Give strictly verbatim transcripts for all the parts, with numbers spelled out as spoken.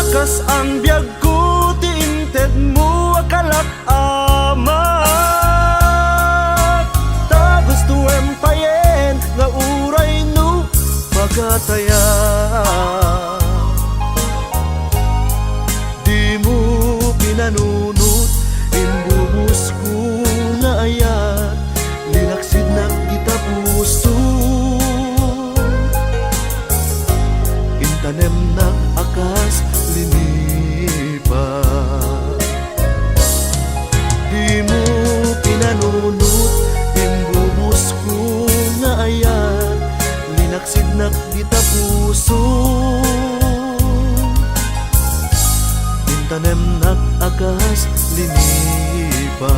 Kas-an biagko ti intedmo a kalak-amat, ta gustoem payen nga uray no pagatayak. Dimo pinanunot, imbubusko nga ayat, linaksidnak dita puso. Intanemnak a kas linipa. Dimo pinanunot, imbubusko nga ayat, linaksidnak dita puso. Intanemnak a kas linipa.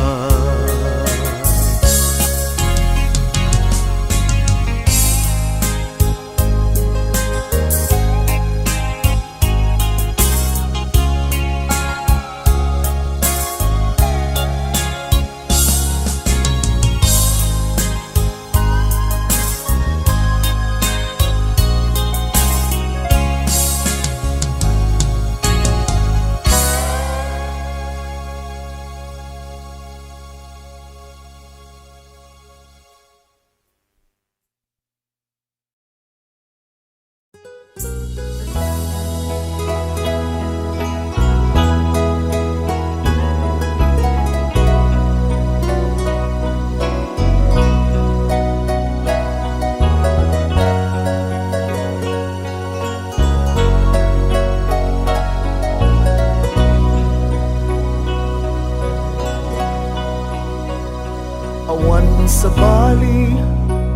Awan sabali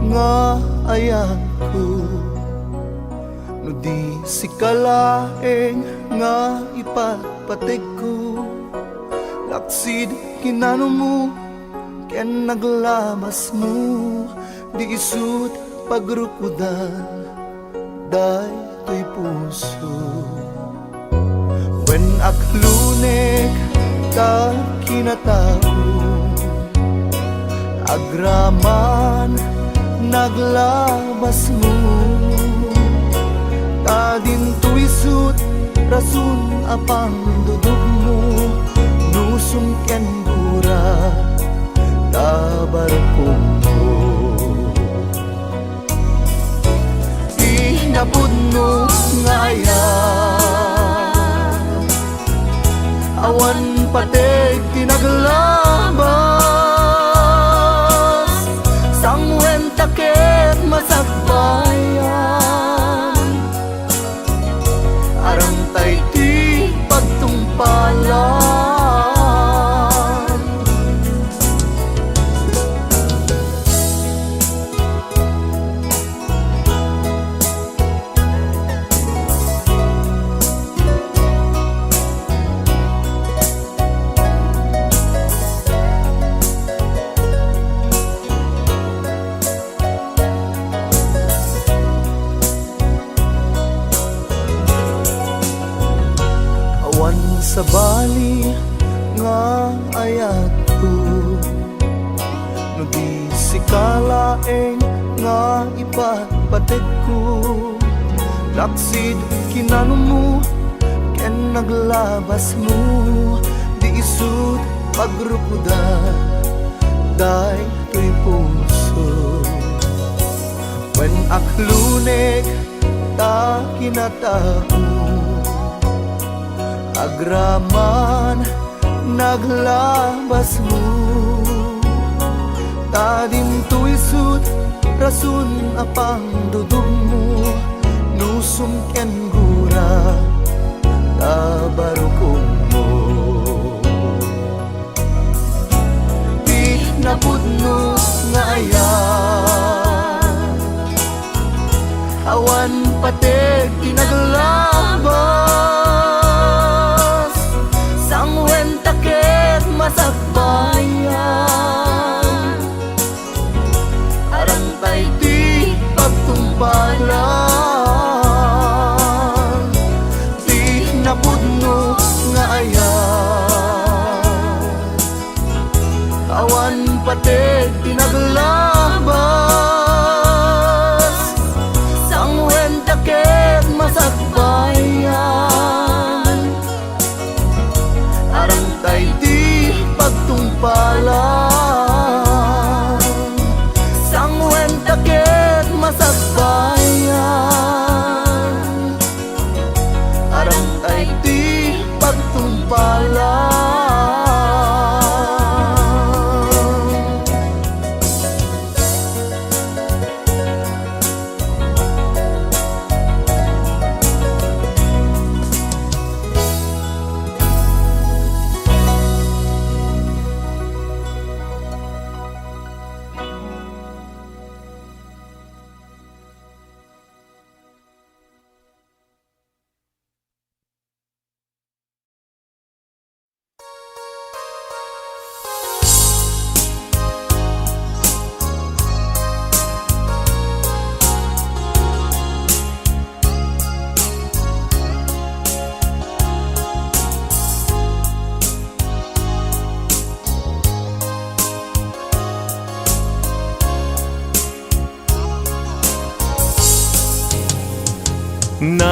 nga ayatko, no di sika laeng nga ipatpategko. Laksid kinanumo ken naglabasmo, di isut' pagrukodan daytoy puso. Wen, aklunek ta kinatao, agraman naglabasmo, ta dinto isut' rason a pangdudugmo, nusum ken gura ta barukongmo. Ti napudno nga ayat, awan pateg ti naglabas, sanguen ta ket masakbayan. Arantay ti pagtungpalan. Awan sabali nga ayatko, no di sika laeng nga ipatpategko. Laksid kinanumo ken naglabasmo, di isut' pagrukodan daytoy puso. Wen, aklunek ta kinatao, agraman naglabasmo, ta dinto isut' rason a pangdudugmo, nusum ken gura ta barukongmo. Ti napudno nga ayat, awan pateg ti naglabas, sanguen ta ket masakbayan. Arantay ti pagtungpalan, ti napudno nga ayat. Awan pateg ti naglabas, sanguen ta ket masakbayan.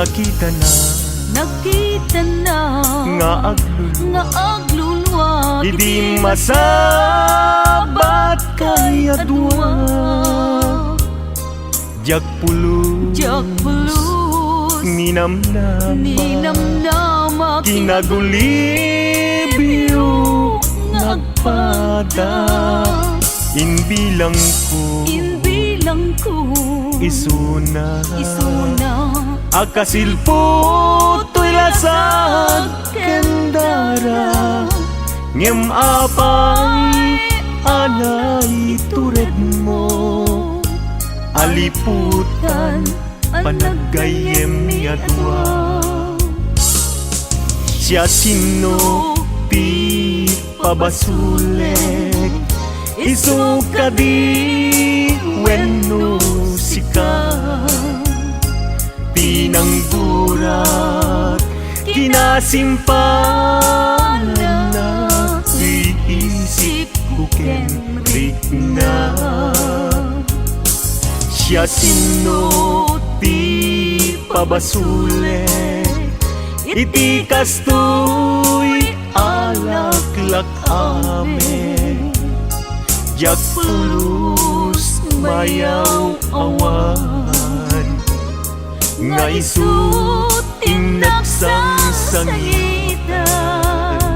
Nakitana. Nakitana. Nga aglulua. Nga aglulua. Idi masabat kay a dua. Diak pulos. Diak pulos. Ninamnama. Ninamnama. Kinagulibyo nga agpada. Imbilangko. Imbilangko. Isuna. Isuna. A kasilpo toy lasag ken dara. Ngem apay a naituredmo. A liputan panaggayyemmi a dua. Siasino ti pabasolek? Isu kadi wenno sika? Pinanggurak kinasimpalanna, ti isipko ken rikna. Siasino ti pabasolek iti kastoy a laklak-amek? Diak pulos mayaw-awan nga isu ti nagsangsangitan.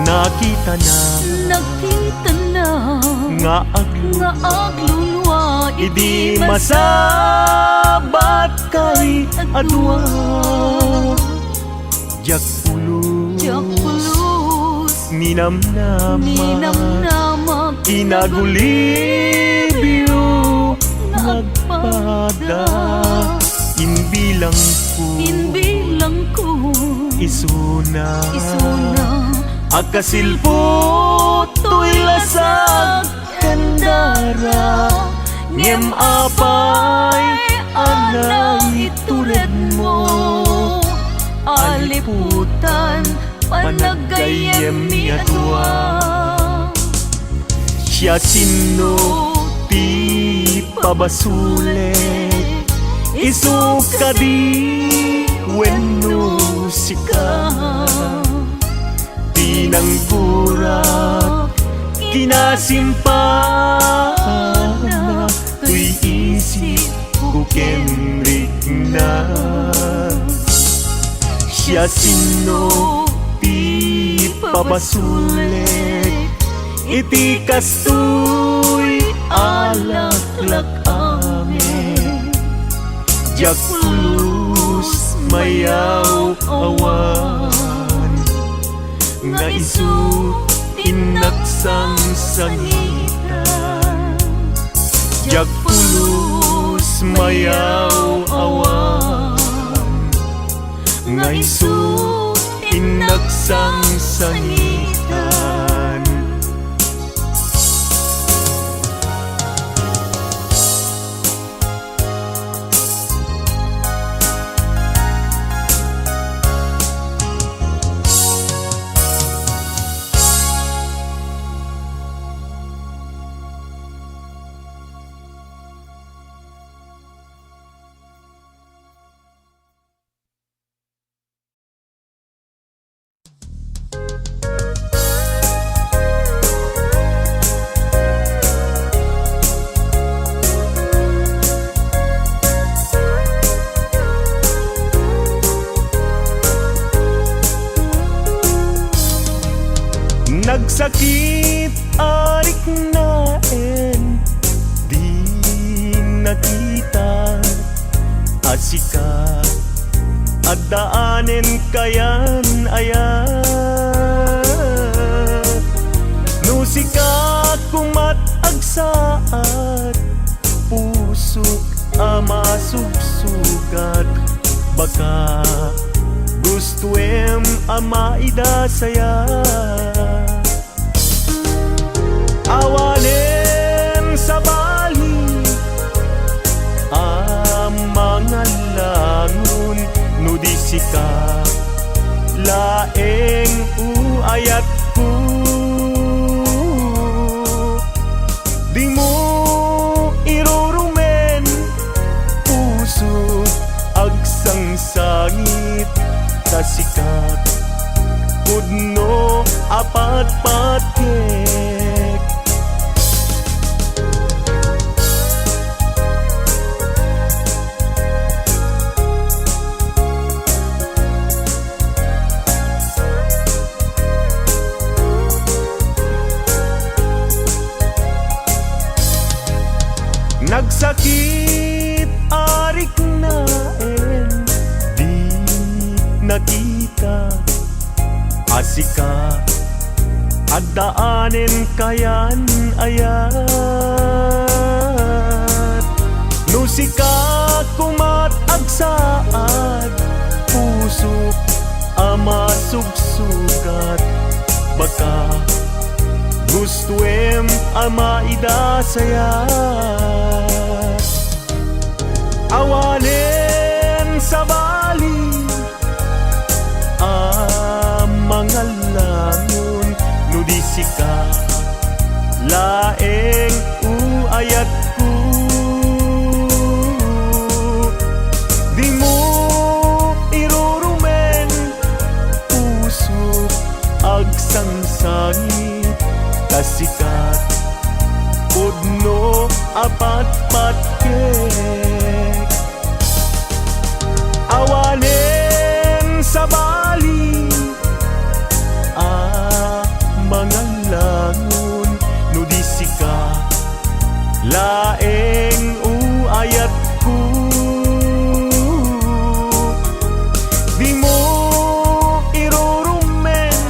Nakitana. Nakitana. Nga aglulua. Nga aglulua. Idi masabat kay a dua. Diak pulos. Diak pulos. Ninamnama. Ninamnama. Kinagulibyo nga agpada. Imbilangko. Imbilangko. Isuna. Isuna. A kasilpo toy lasag ken dara. Ngem apay a naituredmo? A liputan panaggayyemmi a dua. Siasino ti pabasolek? Isu kadi wenno sika? Pinanggurak kinasimpalanna, toy isipko ken rikna. Siasino ti pabasolek iti kastoy a laklak-amek? Diak pulos mayaw-awan nga isu ti nagsangsangitan. Diak pulos mayaw-awan nga isu ti nagsangsangitan. Nagsakit a riknaen, di nakita a sika, addaanen kayan aya. No sika komat agsaad, pusok a masugsugat, baka Gustoem a maidasayat. Awanen sabali a mangallangon no di sika laeng o ayatko. Dimo irurumen, puso, agsangsangit ta sika pudno a patpatkek. Nagsakit a riknaen, di nakita a sika addaanen kayan-ayat. No sika komat agsaad, puso a masugsugat, baka gustoem a maidasayat. Awanen sabali a mangallangon no di sika laeng o ayatko. Dimo irurumen, puso, agsangsangit ta sika pudno a patpatkek. Awanen sabali a mangallangon no di sika laeng o ayatko. Dimo irurumen,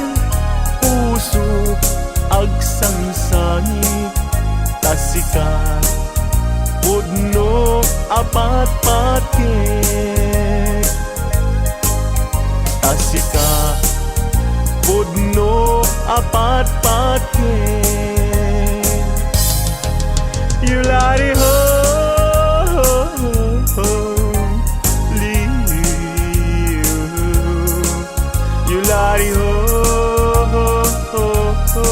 puso, agsangsangit ta sika pudno a patpatkek. Ta sika pudno a patpatkek. Yulari ho, ho, ho, ho, liu. Yulari ho, ho, ho, ho.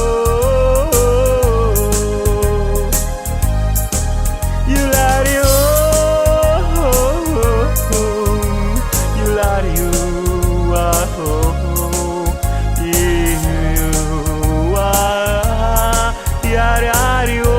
Yulari ho, ho, ho, ho. Yulari ho, ah, ho, ho. Iu, ah, yari, ari, ho.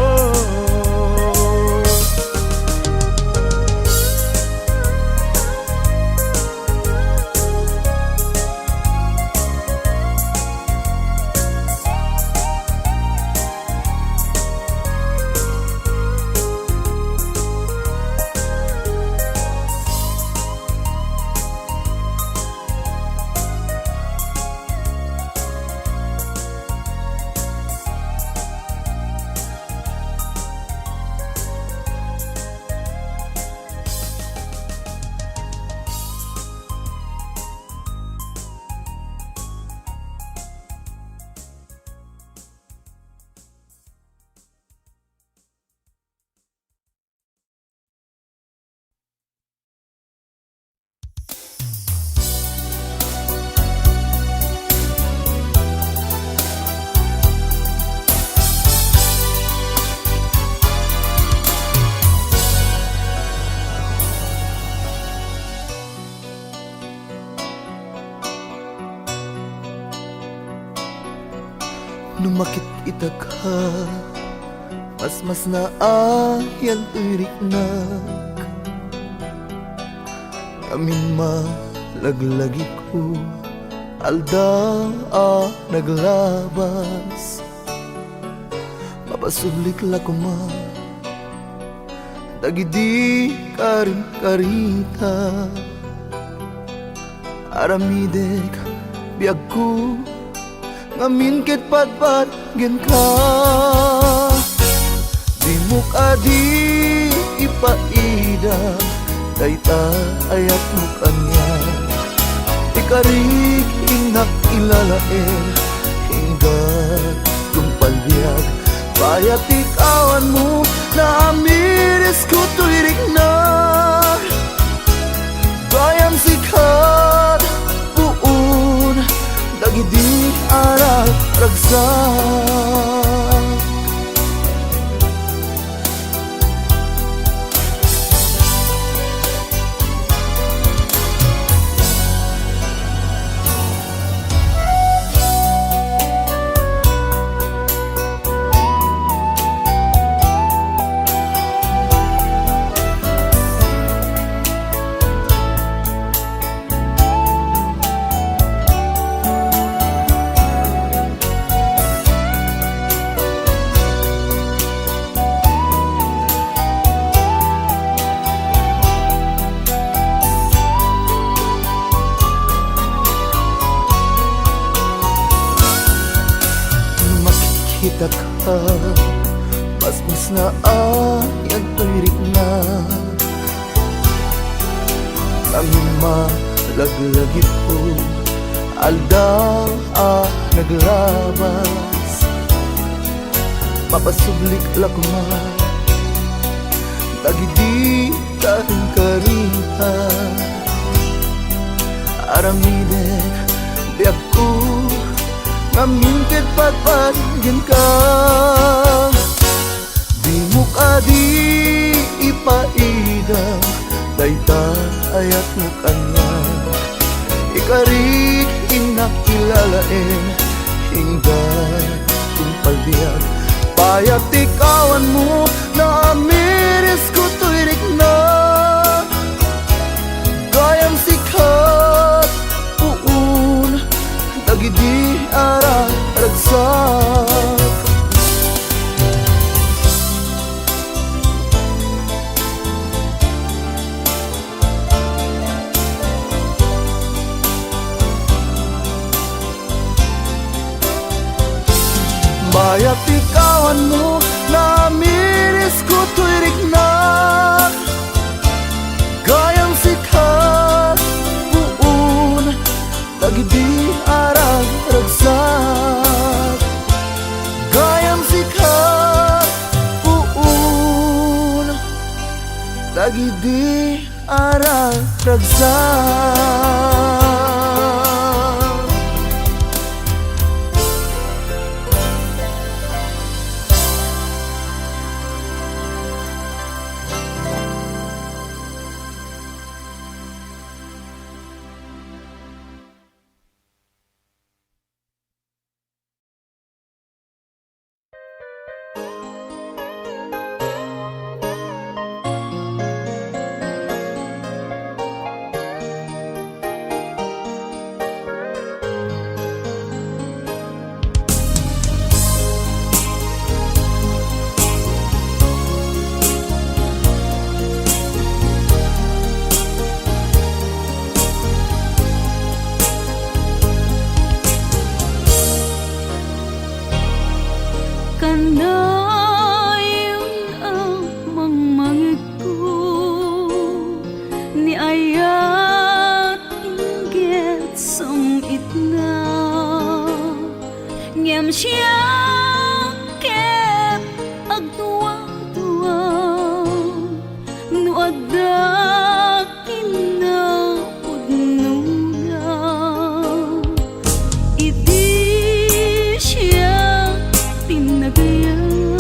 No makit-itak, masmasnaayan toy riknak. Ngamin malaglagiko, aldaw a naglabas. Mapasublik la koma dagidi karin-karita. Aramidek biagko ngamin ket patpat kenka. Dimok a di ipaida dayta ayatmok ania. Ti Ikarik, innak ilalaen, inggad tungpal biag. Bayat ti kawanmo, naamiris ko toy rikna. Gayam sika, puon dagidi a ragragsak. Makikitaka, basbasna a yagtoy rikna. Amin malaglagipko, aldaw a naglabas. Mapasublik la koma dagidi kankaritan. Aramidek biagko, ngamin ket patpatgenka. Dimo kadi ipaida dayta a yatmo kaniak. Ikarik, innak ilalaen, inggad tungpal biag. Bayat ti kawanmo, naamiris ko toy rikna. Gayam sika, puon dagidi a ragragsak. Bayat ti kawanmo, naamiris ko toy rikna. Gayam sika, puon dagidi a ragragsak. Gayam sika, puon dagidi a ragragsak. Kanayon a mangmangegko, ni ayat inggit sam-itna. Ngem siak ket agduadua no adda kinnaudnoga. Idi siak ti nagyaman,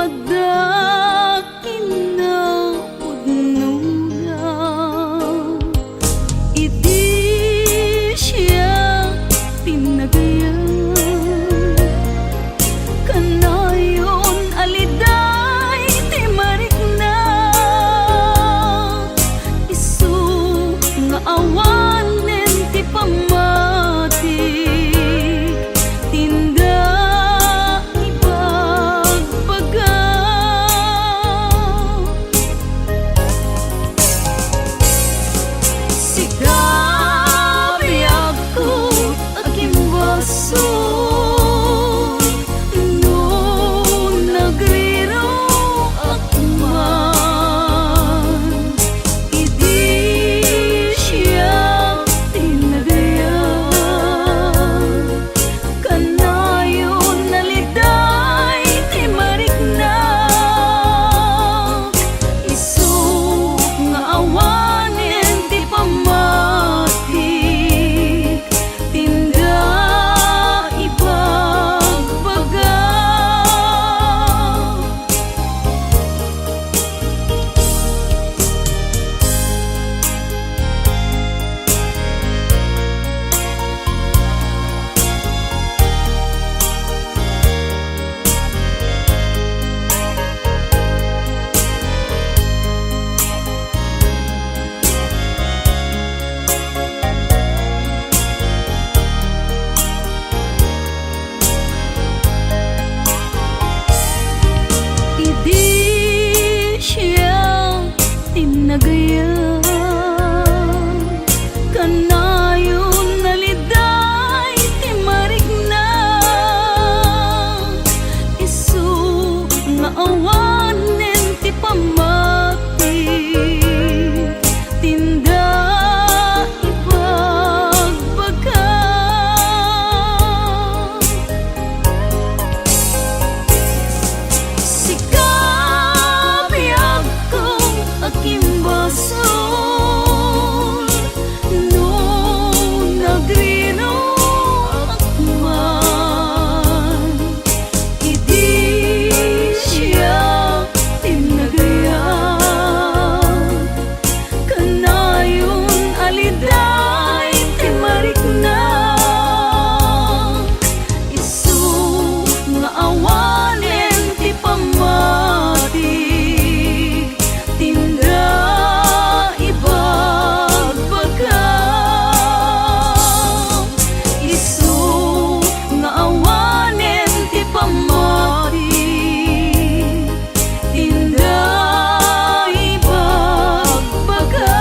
Adda kinapudnona, idi siak ti nagyan. Kanayon a liday ti marikna, isu nga awanen ti pammatik, tinda ibagbaga. Sika, biagko, agimbasol, no nagriruak man, idi siak ti nagyan. Kanayon a liday ti marikna, isu nga awanen ti pammatik, tinda ibagbaga. Idi siak ti nagyan, kanayon a liday ti marikna, isu nga awanen ti pammatik, tinda ibagbaga. Sika, biagko, agimbasol, no nagriruak man, idi siak ti nagyan. Kanayon a liday ti marikna, isu nga awanen ti pammatik, tinda ibagbaga. Isu nga awanen ti pammatik, tinda ibagbaga.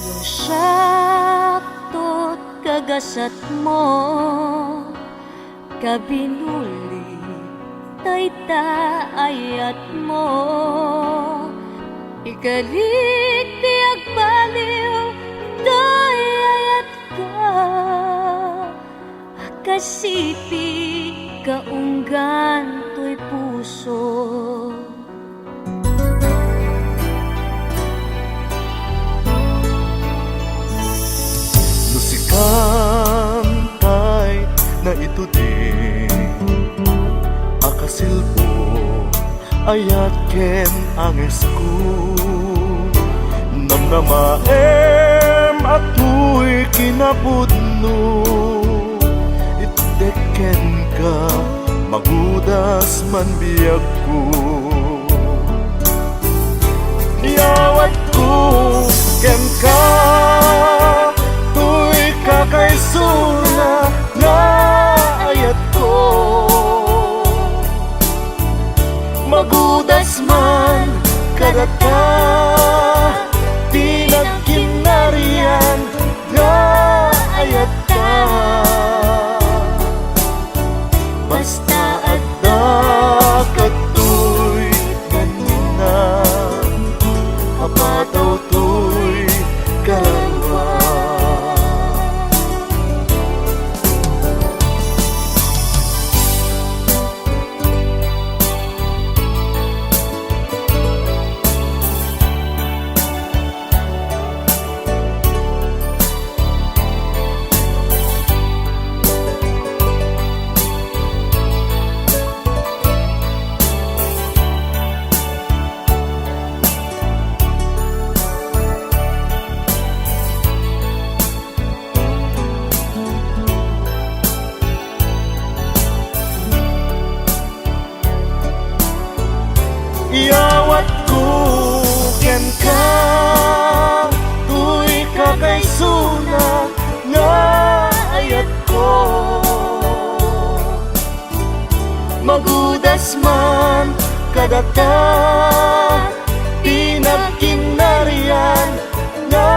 No siak ti kagasatmo, kabinuli dayta ayatmo. Ikalik ti agbaliw, tay ayatka, a kasipi kaunggan toy puso. No sikam tay naitudi a kasilpo, ayat ken angesko, namnamaem a toy kinapudno, itdek kenka, magudas man biagko. Iyawatko kenka kararua. Iyawatko kenka, toy kakaisuna nga ayatko. Magudas man kadata ti nagkinnarian nga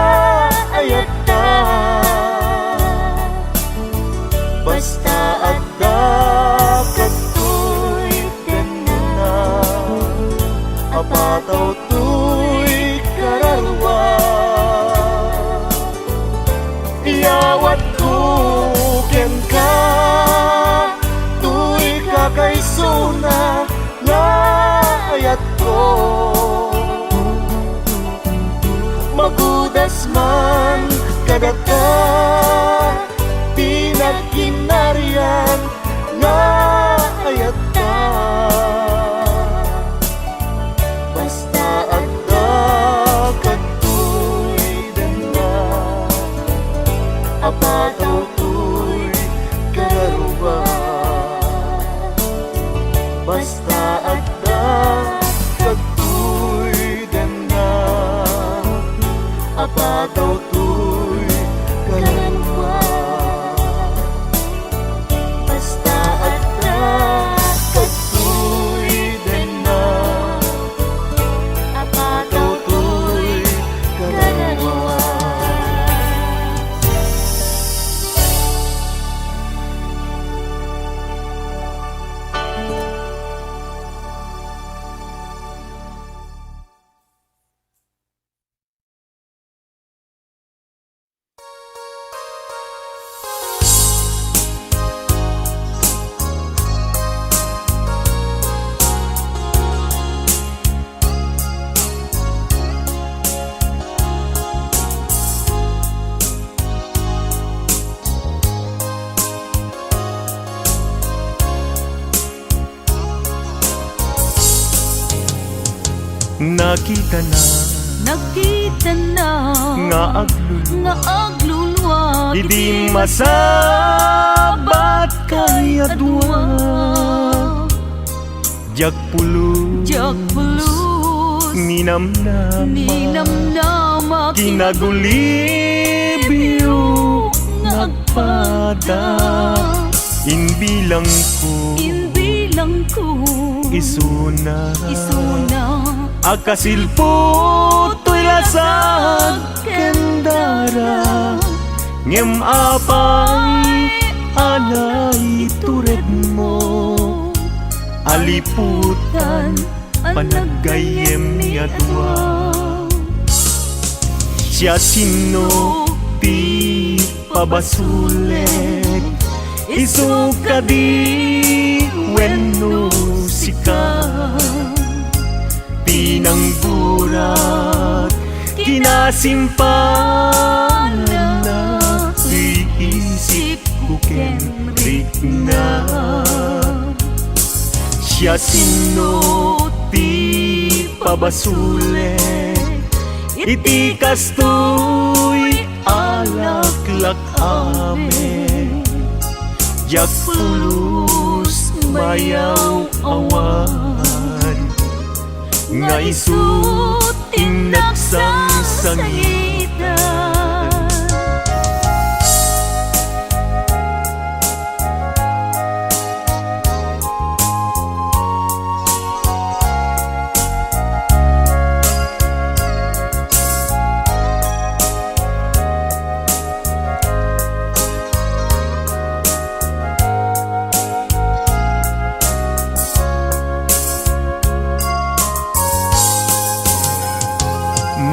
ayatta. Basta adda kadtoy denna, apataw toy kararua. Iyawatko kenka, toy kakaisuna nga ayatko. Magudas man kadata ti nagkinnarian nga ayatta. Basta adda kadtoy denna, apataw toy kararua. Basta adda kadtoy denna, apataw toy kararua. Basta adda kadtoy denna, apataw toy kararua. Nakitana. Nakitana. Nga agluluwa. Nga agluluwa. Idi masabat kayadua. Diak pulos. Diak pulos. Ninamnamak. Ninamnamak. Kinagulibyo nga agpada. Inbilangko. Inbilangko. Isuna. Isuna. A kasilpo toy lasag ken dara. Ngem apay a naituredmo a liputan a naggayyem nga dua. Siasino ti pabasolek? Isu kadi wenno sika? Pinangburak, kinasimpalanna, ti isipko ken rikna. Siasino ti pabasolek iti kastoy a laklak-amek? Diak pulos mayaw-awan nga isu ti nagsangsangitan.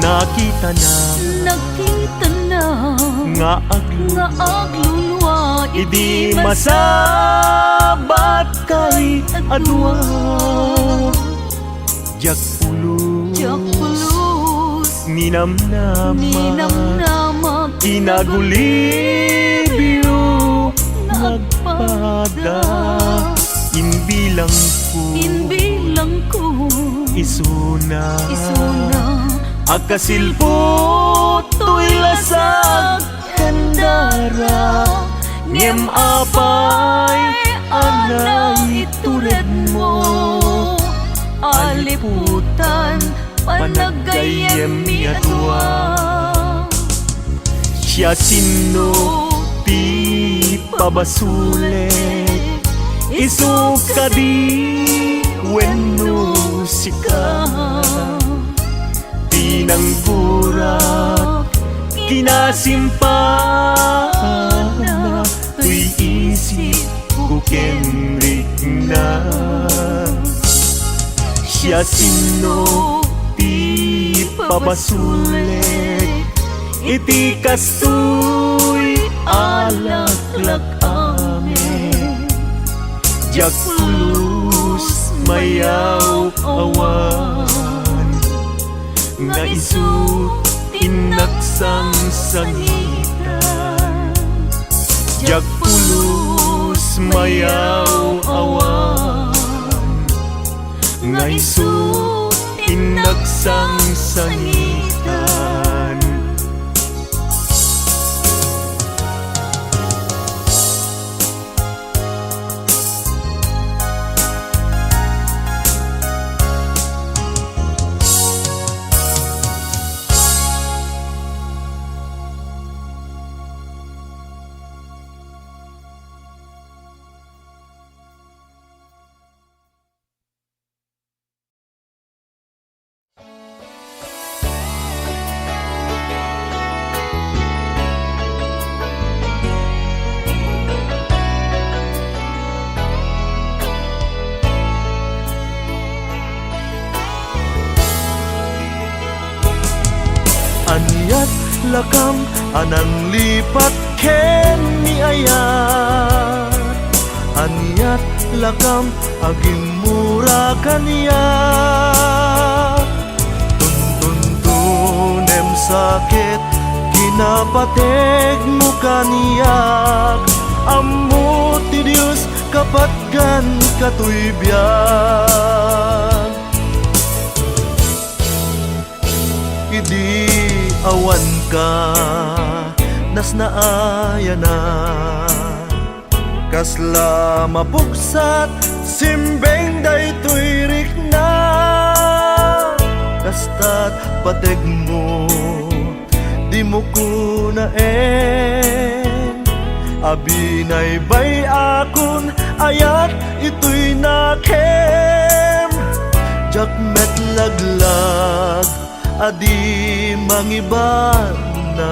Nakitana. Nakitana. nga aglulua, nga aglulua idi masabatkay a dua. Diak pulos, diak pulos ninamnamak, ninamnamak, kinagulibyo nga agpada. Imbilangko, imbilangko isuna, isuna a kasilput toy lasag ken dara. Ngem apay a naituredmo a liputan panaggayyemmi a dua? Siasino ti pabasolek? Isu kadi wenno sika? Ti nanggurak, kinasimpana, toy isipko ken rikna. Siasino ti pabasolek iti kastoy a laklak-amek? Diak pulos mayaw-awan nga isu ti nagsangsangitan. Diak pulos mayaw-awan nga isu ti nagsangsangitan. Aniat lakam a nanglipat ken ni ayat? Aniat lakam agimmura kaniak? Tuntuntunem sakit, kinapategmo kaniak. Ammo ti Dios kapatgan katoy biag. Idi awanka, nasnaayanak. Kasla mapugsat, simbeng daytoy rikna. Kasta't pategmo, dimo kunaen a binaybay-akon, ayat itoy nakem. Diak met laglag a di mangibanag.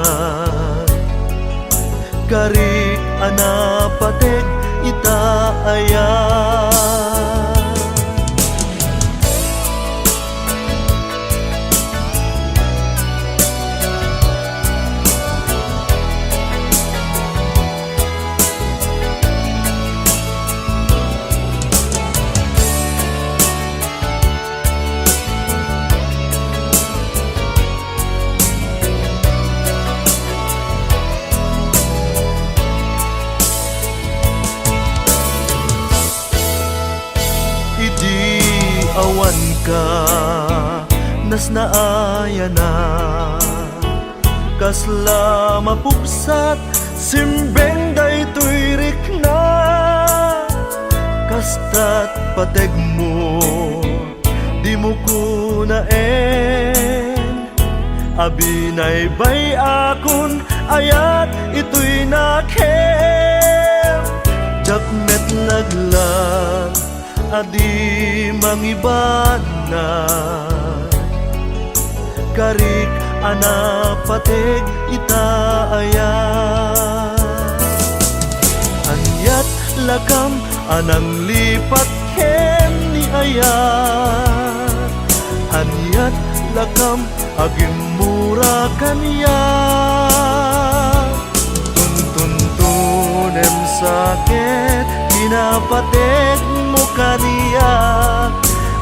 Karik a napateg ita aya? Idi awanka, nasnaayanak. Kasla mapugsat, simbeng daytoy rikna. Kasta't pategmo, dimo kunaen a binaybay-akon, ayat itoy nakem. Diak met laglag a di mangibanag. Karik a napateg ita aya? Aniat lakam a nanglipat ken ni aya? Aniat lakam agimmura kaniak? kaniak.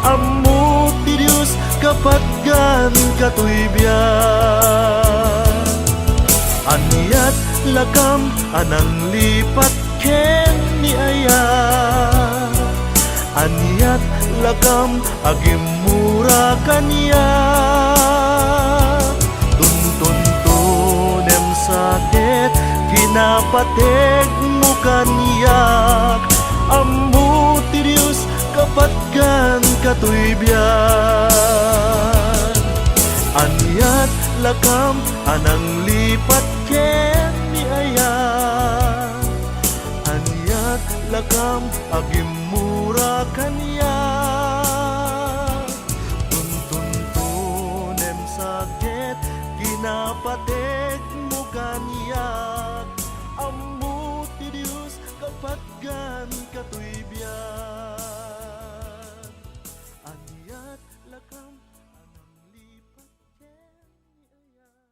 Ammo ti Dios, kapatgan katoy biag. Aniat lakam a nanglipat ken ni ayat? Aniat lakam a gimmura kaniak? Tuntuntunem sa ket kinapategmo kaniak. Ammo ti Dios, kapatgan katoy biag. Aniat lakam a nanglipat ken ni ayat? Aniat lakam a gimmura kaniak? Tuntuntunem sa ket kinapategmo kaniak. Ammo ti Dios, kapatgan katoy biag. Aniat lakam a nanglipat ken ni ayat?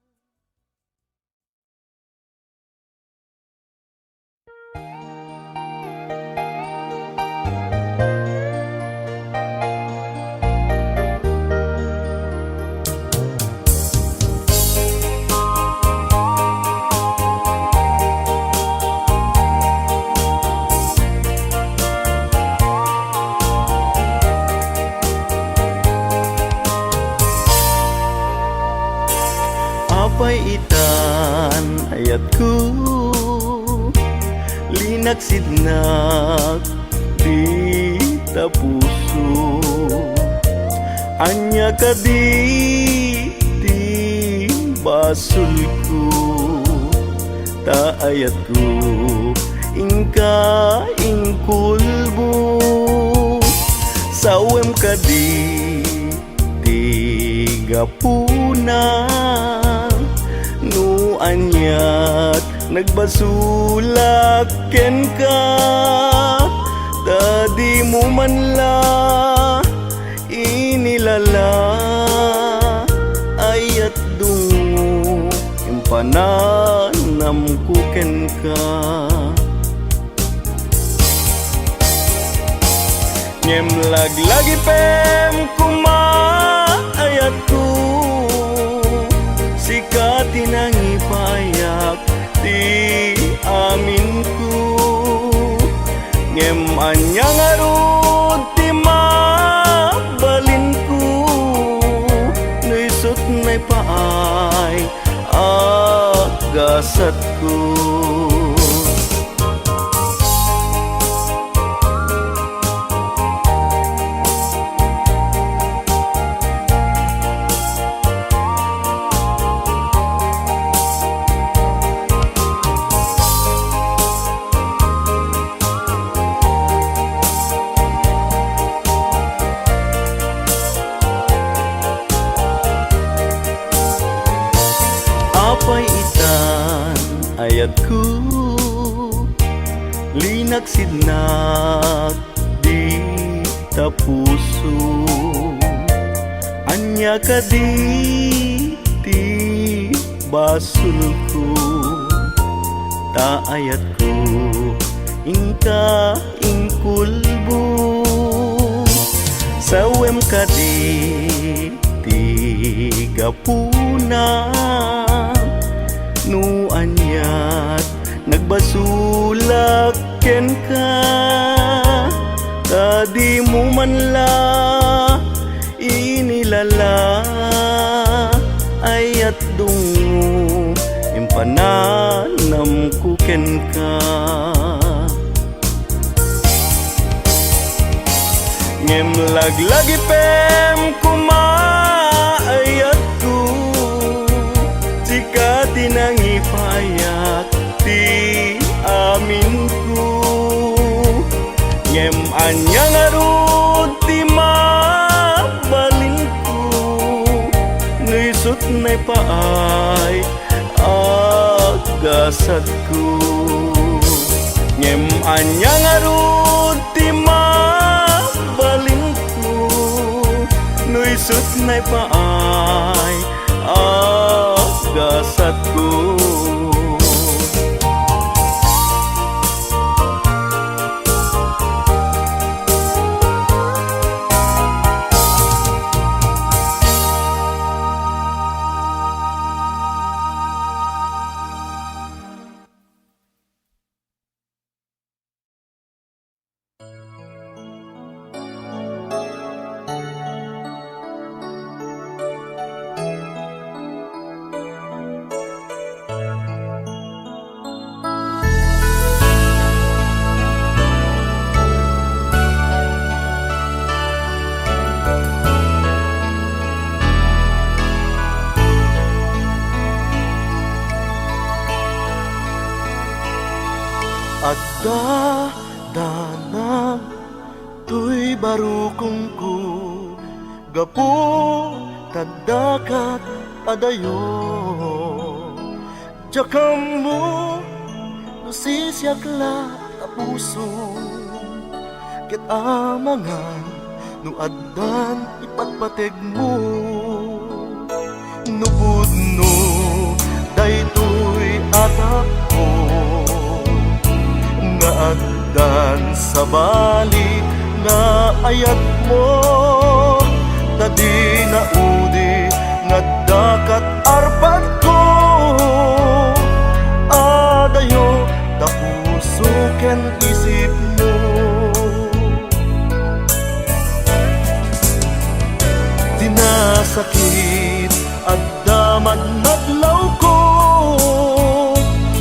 Apay itan, ayatko, linaksidnak dita puso. Ania kadi ti basolko? Ta ayatko, inka inkulbo. Sawem kadi ti gapuna no aniat nagbasolak kenka? Ta dimo man la inilala, ayat dungngo, impananamko kenka. Ngem laglagipem koma, ayatko, sika ti nangipayak ti aminko. Ngem ania ngarud ti mabalinko no isut' naipaay a gasatko? Apay itan, ayatko, linaksidnak dita puso. Ania kadi ti basolko? Ta ayatko, inka inkulbo. Sawem kadi ti gapuna no aniat nagbasolak kenka? Ta dimo man la inilala, ayat dungngo, impananamko kenka. Ngem laglagipem koma, ayatko, sika ti nangipayak ti aminko. Ngem ania ngarud ti mabalinko no isut' naipaay a gasatko? Ngem ania ngarud ti mabalinko no isut' naipaay a gasatko? Adda danag toy barukongko, gapu ta addakat a dayo. Diak ammo no sisiak la ta puso ket amangan no addan ipatpategmo. No pudno daytoy a tappo nga addan sabali nga ayatmo, ta dina udi nga addakat arpadko a dayo ta puso ken isipmo. Dina sakit adda madmadlawko,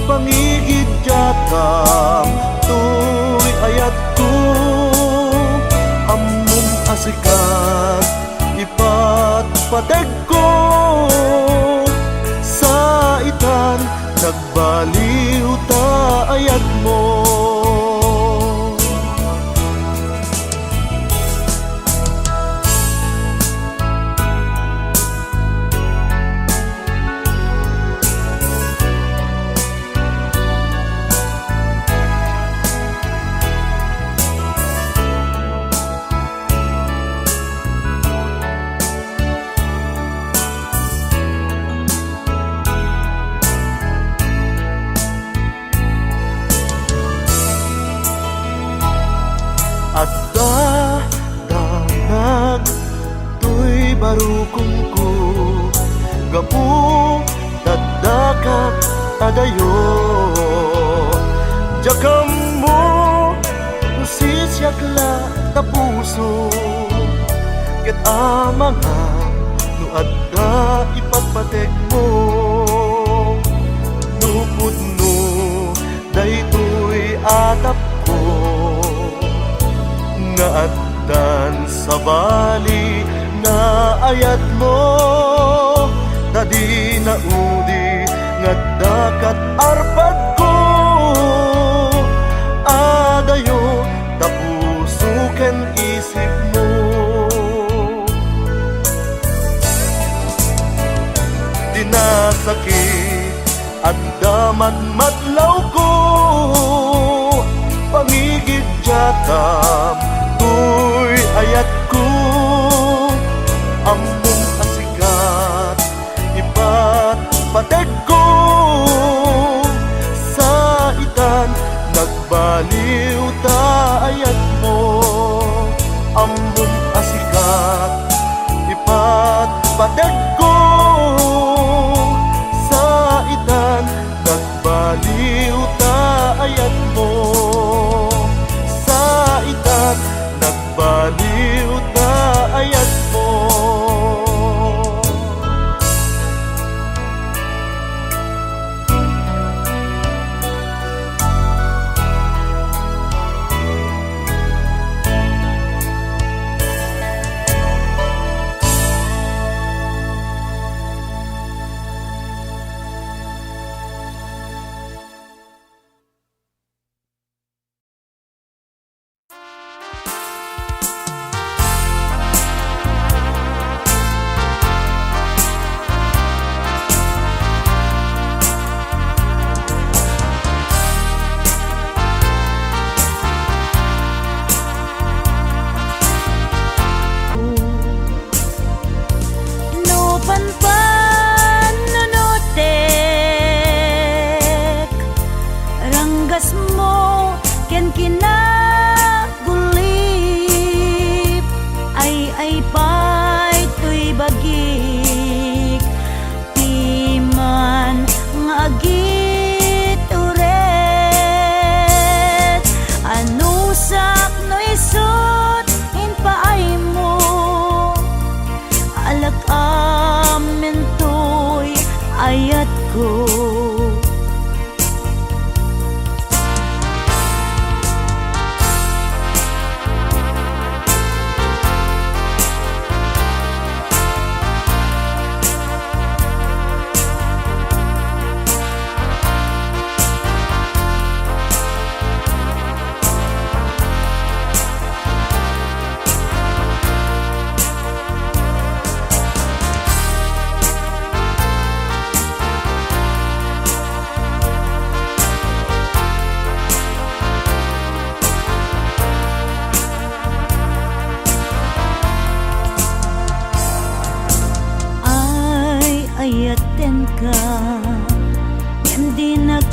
pangigiddiatam toy ayatko. Ammom a sikat ipatpategko, saitan nagbaliw ta ayatmo. Adda danag toy barukongko, gapu ta addakat a dayo. Diak ammo no sisiak la ta puso ket amangan no adda ipatpategmo. No pudno daytoy a tappo nga addan sabali nga ayatmo, ta dina udi nga addakat arpadko a dayo ta puso ken isipmo. Dina sakit adda madmadlawko, pangigiddiatam toy ayatko. Ammom a sikat ipatpategko, saitan nagbaliw ta ayatmo. Ammom a sikat ipatpategko, saitan nagbaliw ta ayatmo. Saitan nagbaliw ta ayatmo.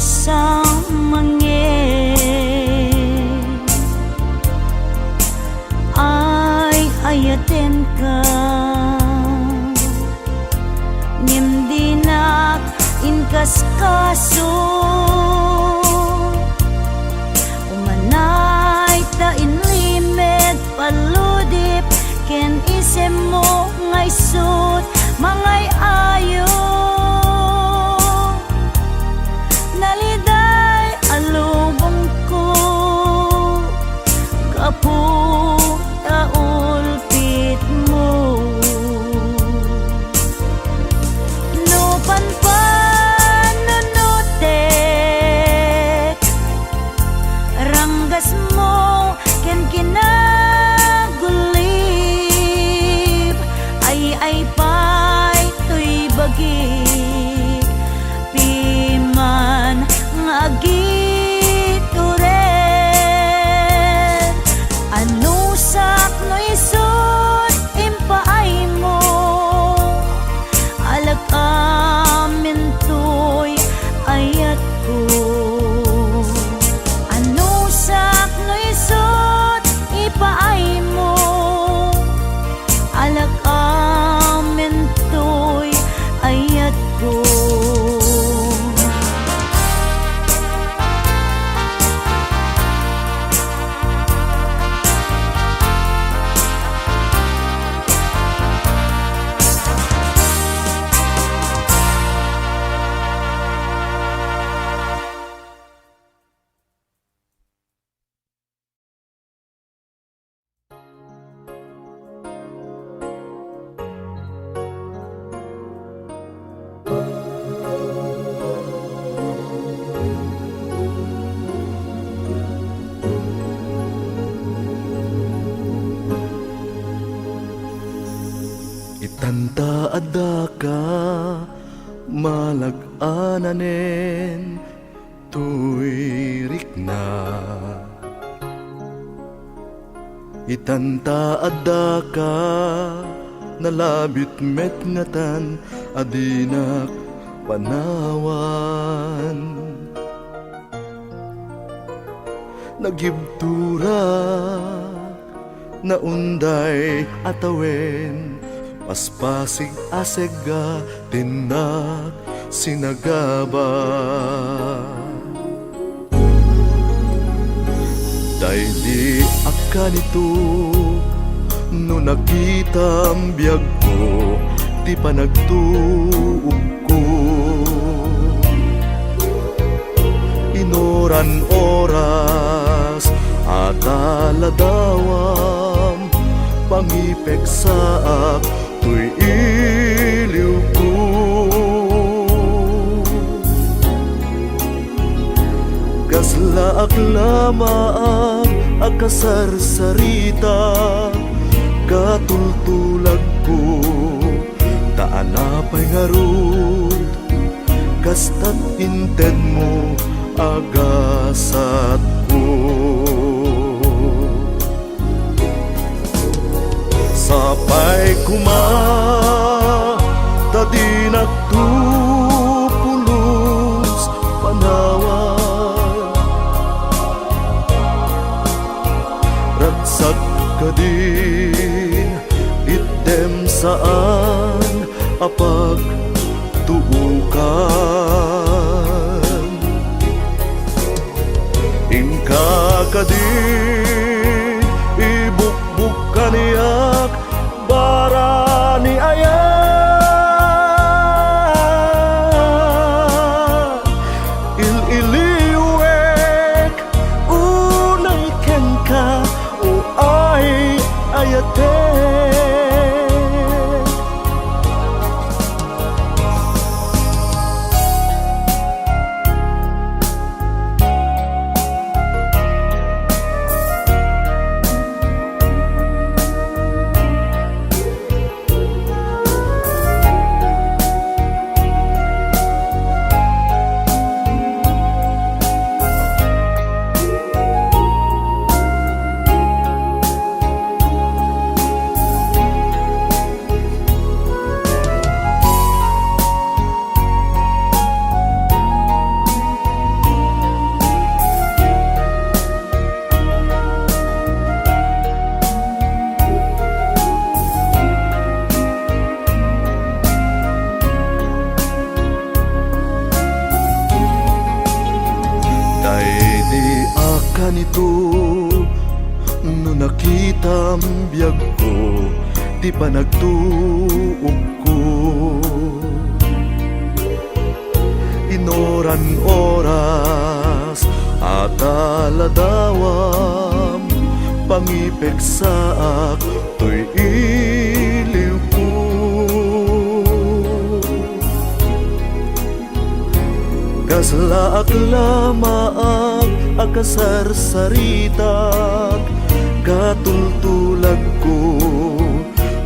Samangin ay ayatenka, ngem dinak inkaskaso. Umanay ta inlimed, palludip ken isemmo nga isut' mangay-ayo. Naliday a lubongko gapu ta ulpitmo. No panpanunotek, ranggasmo ken kinagulip, ay-ay pay toy bagik, piman nga agitured. Anusak no isut' impaaymo, alak amin toy ayatko. Anusak no isut' ipaaymo, alak amin toy ayatko. Itanta addaka malag-ananen toy rikna. Itanta addaka nalabit met ngatan a dinak panawan. Nagibturak naunday a tawen, paspasig a segga, tinnak sinagaba. Daydi a kanito, no nakitam biagko ti panagtuokko. Inuran oras a taladawam, pangipeksaak toy iliwko. Kaslaak laeng a kasarsarita, katultulagko, ta anapay ngarud, kastat intedmo a gasatko. Sapay koma ta dinak to pulos panawan. Ragsak kadin itdem saan a pagtuokan. Inka kadin ibukbuk kaniak barani aya. Il-iliwek unay kenka, o ay-ayatek. Kanito, no nakitam biagko ti panagtuokko, inoran oras a taladawam, pangipeksaak toy iliwko. Kaslaak la maag a kasarsaritak, katultulagko,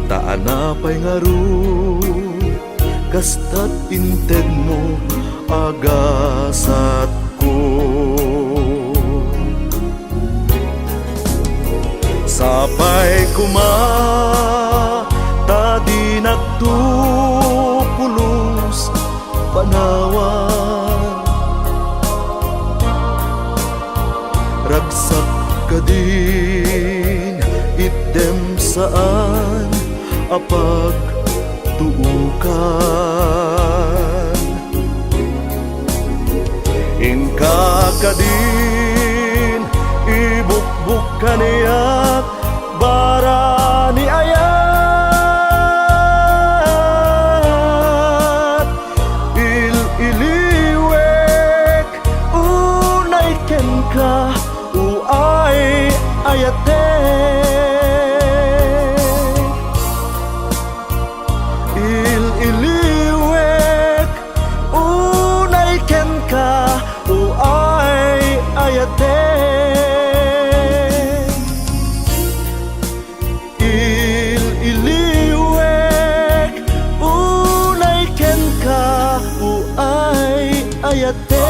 ta anapay ngarud, kasta't intedmo a gasatko. Sapay koma ta dinakto pulos panawan. Ragsak kadin itdem saan a pag tuokan. Inka kadin ibukbuk kaniak bara ni ayat. Il-iliwek unay kenka, uay ayatek. Il-iliwek unay kenka, uay ayatek. Il-iliwek unay kenka, uay ayatek.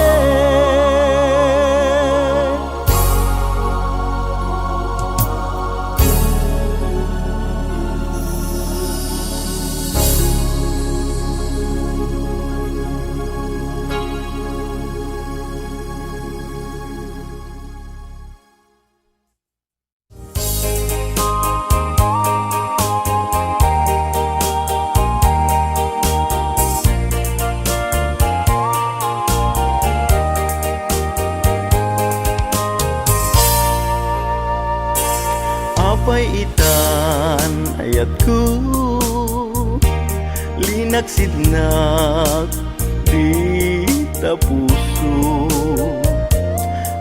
Apay itan, ayatko, linaksidnak dita puso.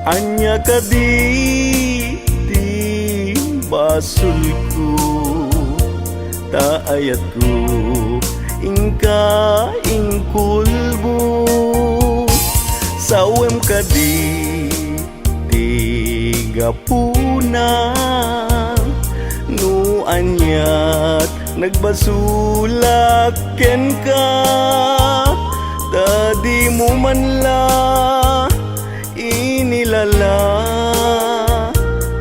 Ania kadi ti basolko, ta ayatko, inka inkulbo. Sawem kadi ti gapuna no aniat nagbasolak kenka, ta dimo man la inilala.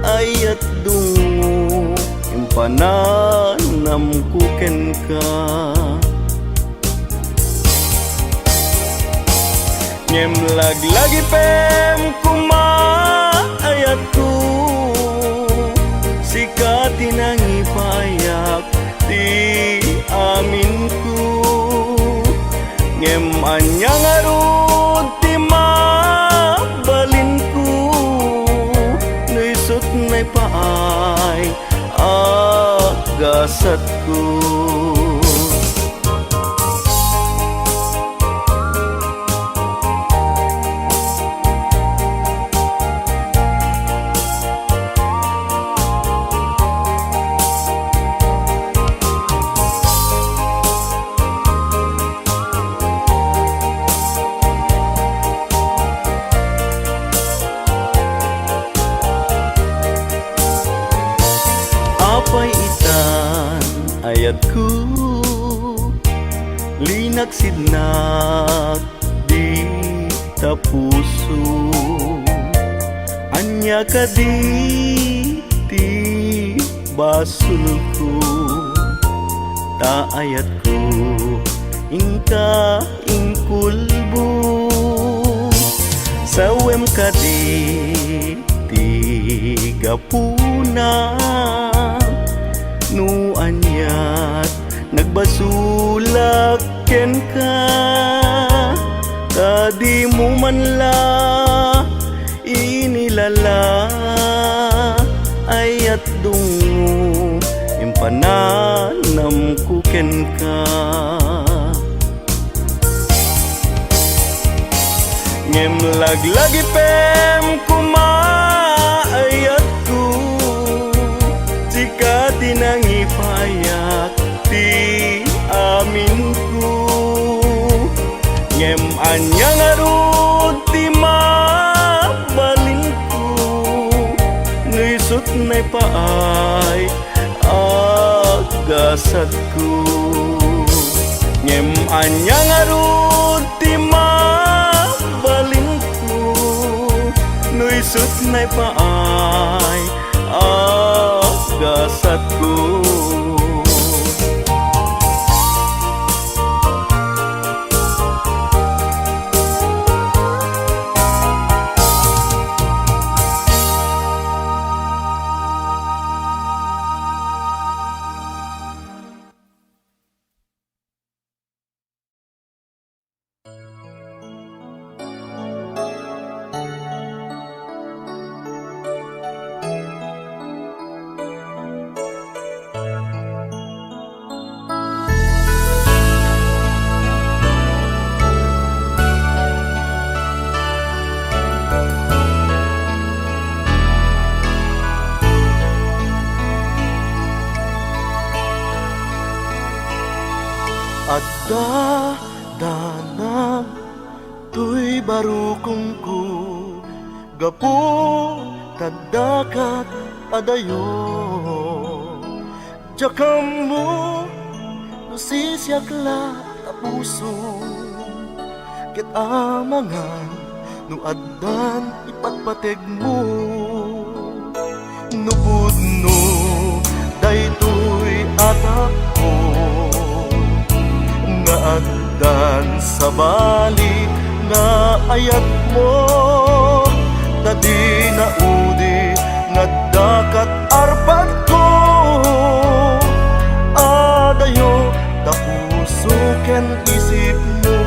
Ayat dungngo, impananamko kenka. Ngem laglagipem koma, ayatko, sika ti nangipayak ti aminko. Ngem ania ngarud ti mabalinko no isut' naipaay a gasatko? Apay itan, ayatko, linaksidnak dita puso. Ania kadi ti basolko, ta ayatko, inka inkulbo. Sawem kadi ti gapuna no aniat nagbasolak kenka, ta dimo man la inilala. Dungo, impananamko kenka. Ngem laglagipem koma, ayatko, sika ti nangipayak ti aminko. Ngem ania ngarud ti mabalinko no isut' naipaay a gasatko? Ngem ania ngarud ti mabalinko no isut' naipaay a gasatko? Adda danag toy barukongko gapu ta addakat a dayo. Diak ammo no sisiak la ta puso ket amangan no addan ipatpategmo. No pudno daytoy a tappo nga addan sabali nga ayatmo, ta dina udi nga addakat arpadko a dayo ta puso ken isipmo.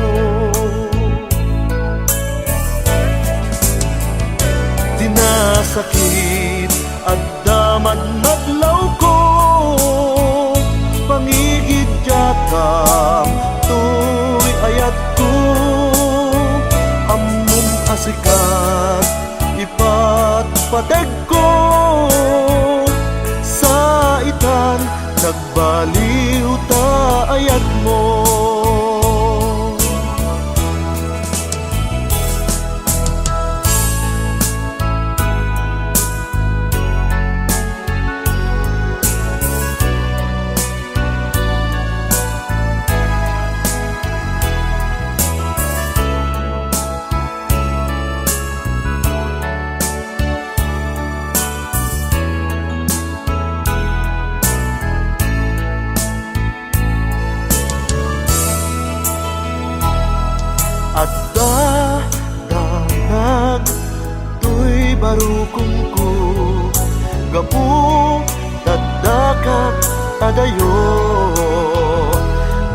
Dina sakit adda madmadlawko, pangigiddiatam toy ayatko. Ammom a sikat ipatpategko, saitan nagbaliw ta ayatmo. Adda danag toy barukongko gapu ta addakat a dayo.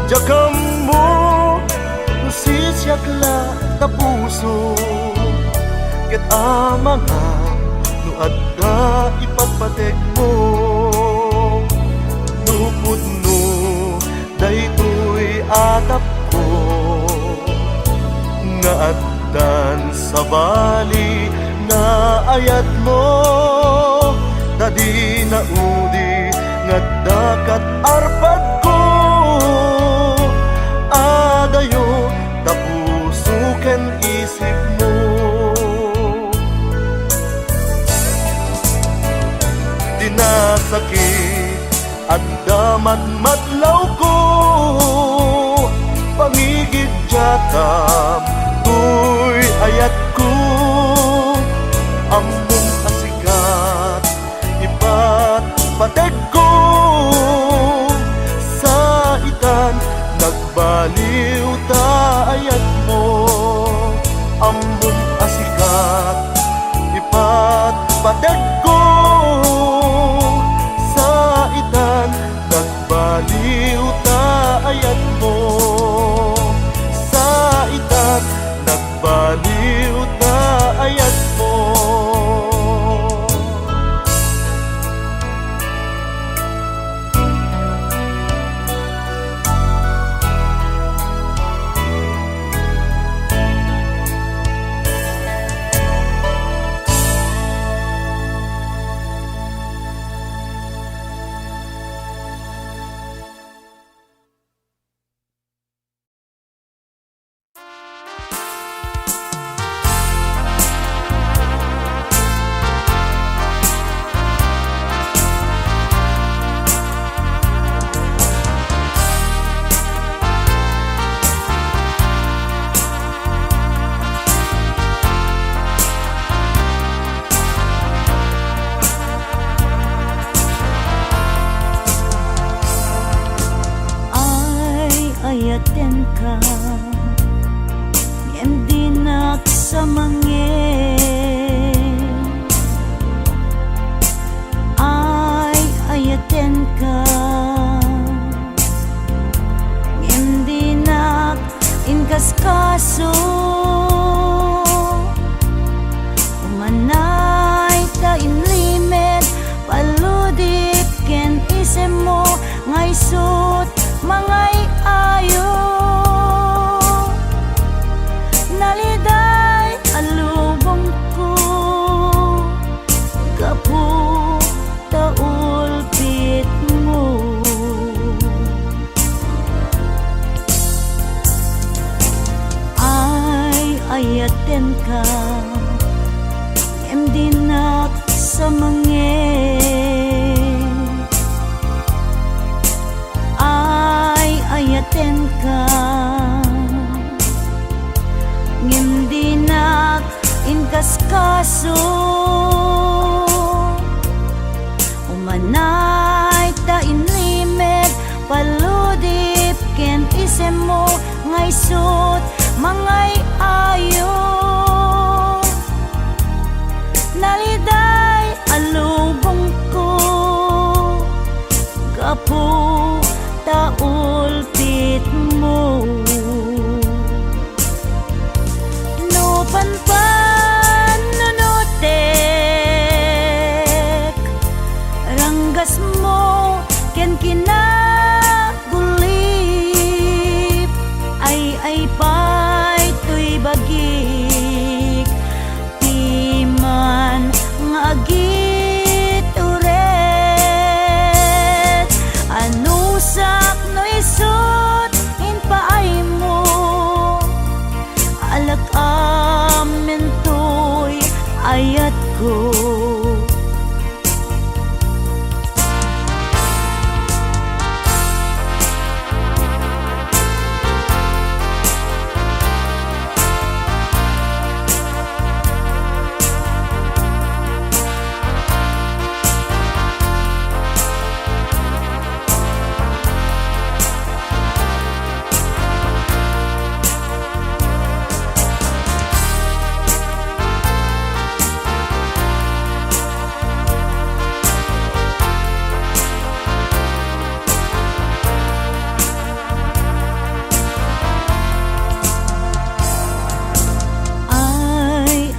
Diak ammo no sisiak la ta puso ket amangan no adda ipatpategmo. No pudno daytoy a tappo nga addan sabali nga ayatmo, ta dina udi nga addakat arpadko a dayo ta puso ken isipmo. Dina sakit adda madmadlawko, pangigiddiatam toy ayatko. Ammom a sikat ipatpategko, saitan nagbaliw ta ayatmo. Ammom a sikat ipatpategko, saitan nagbaliw ta ayatmo. Saitan ka, ngem dinak sa mangngeg. Ay-ayatenka, ngem dinak inkaskaso. Umanay ta inlimed, palludip ken isemmo nga isut' mangay-ayo. Naliday a lubongko, gapu ta ulpitmo. No panpanunotek, ranggasmo ken kinagulip, ay-ay pay toy bagik, piman nga agitured. Anusak no isut' impaaymo, alak amin toy ayatko.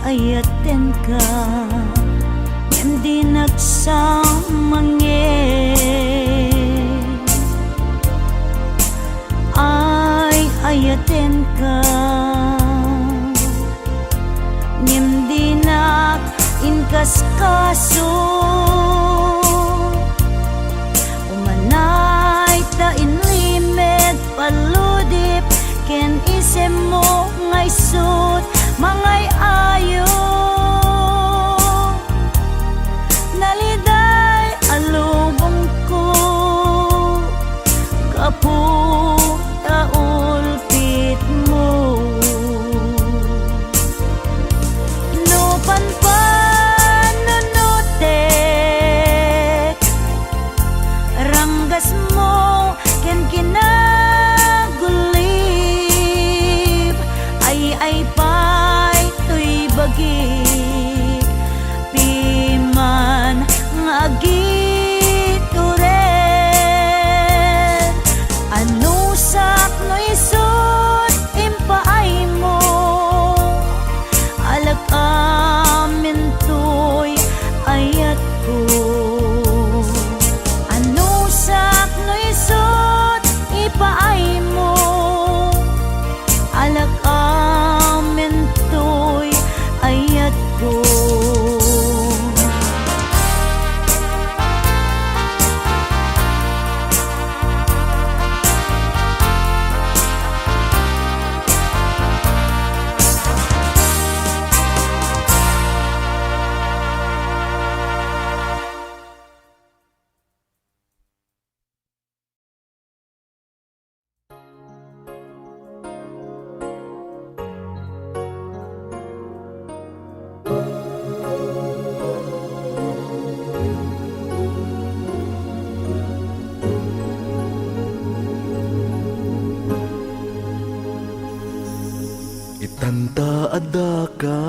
Ay-ayatenka, ngem dinak sa mangngeg. Ay-ayatenka, ngem dinak inkaskaso. Umanay ta inlimed, palludip ken isemmo nga isut' mangay-ayo. Naliday a lubongko, gapu ta ulpitmo. No panpanunotek, ranggasmo ken kinagulip, ay-ay pay toy bagik, piman nga agitured. Anusak no isut' impaaymo, alak amin toy ayatko. Anusak no isut' ipaaymo, alak amin toy ayatko. Itanta addaka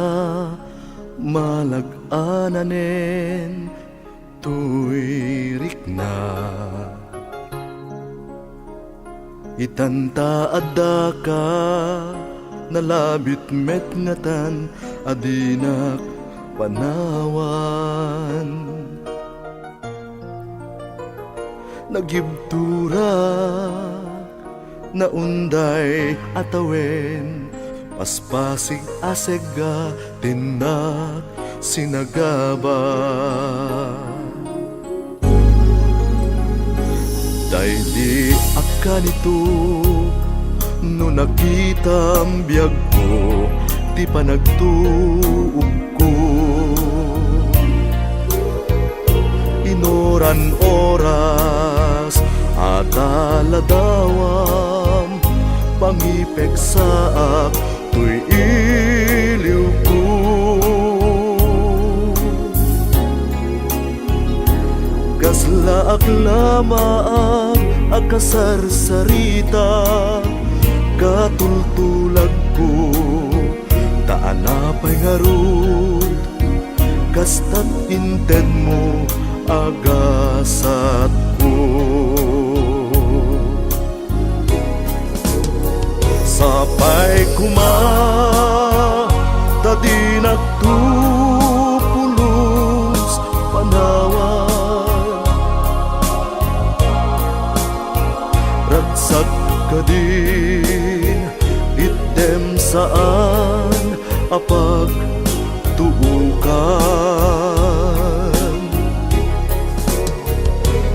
malag-ananen toy rikna. Itanta addaka nalabit met ngatan a dinak panawan. Nagibturak naunday a tawen, paspasig a segga, tinnak sinagaba. Daydi a kanito, no nakitam biagko, ti panagtuokko. Inoran oras a taladawam, pangipeksaak toy iliwko. Kaslaak laeng a kasarsarita, katultulagko, ta anapay ngarud, kasta't intedmo a gasatko. Sapay koma ta dinak to pulos panawan. Ragsak kadin, itdem saan a pagtuokan.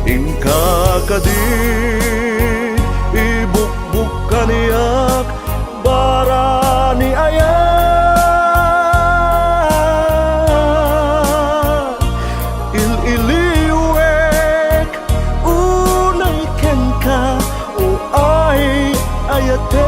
Inka kadi ibukbuk kaniak, barani ayat. Il-iliwek unay kenka, o ay ayatek.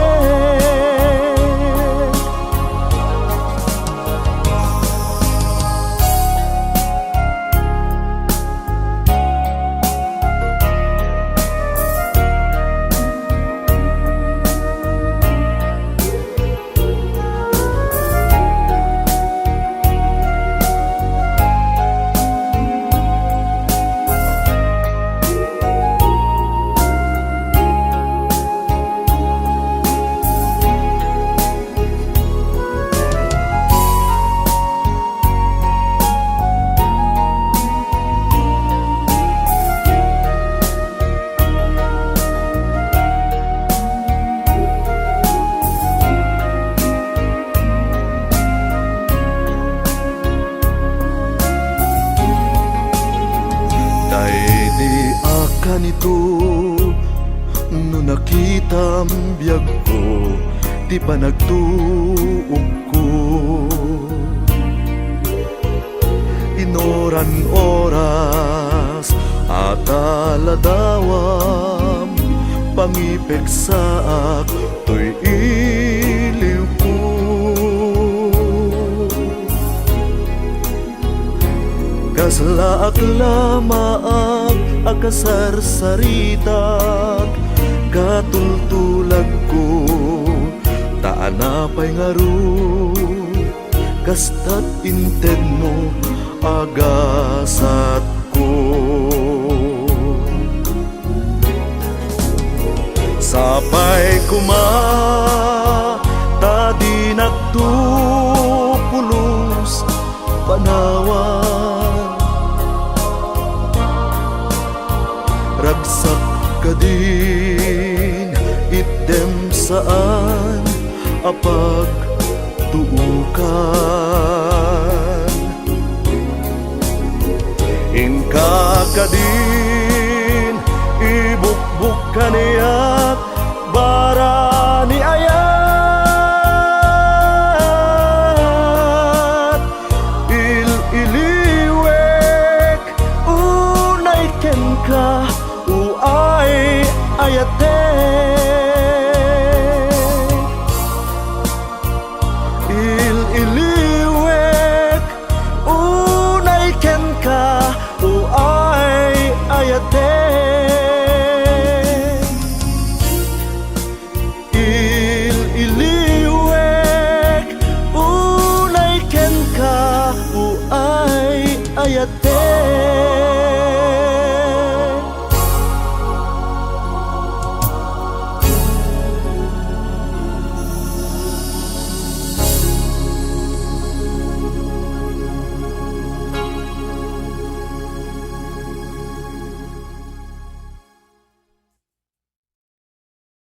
Daydi a kanito, no nakitam biagko ti panagtuokko. Inoran oras a taladawam, pangipeksaak toy iliwko. Kaslaak laeng a kasarsaritak, katultulagko, ta anapay ngarud, kasta't intedmo a gasatko. Sapay koma ta dinak to pulos panawan. Ragsak kadin, itdem saan a pag tuokan. Inka kadin ibukbuk kaniak, barani ayat. Il-iliwek unay kenka, o ay ayatek. Il-iliwek unay kenka, o ay ayatek. Il-iliwek unay kenka, o ay ayatek.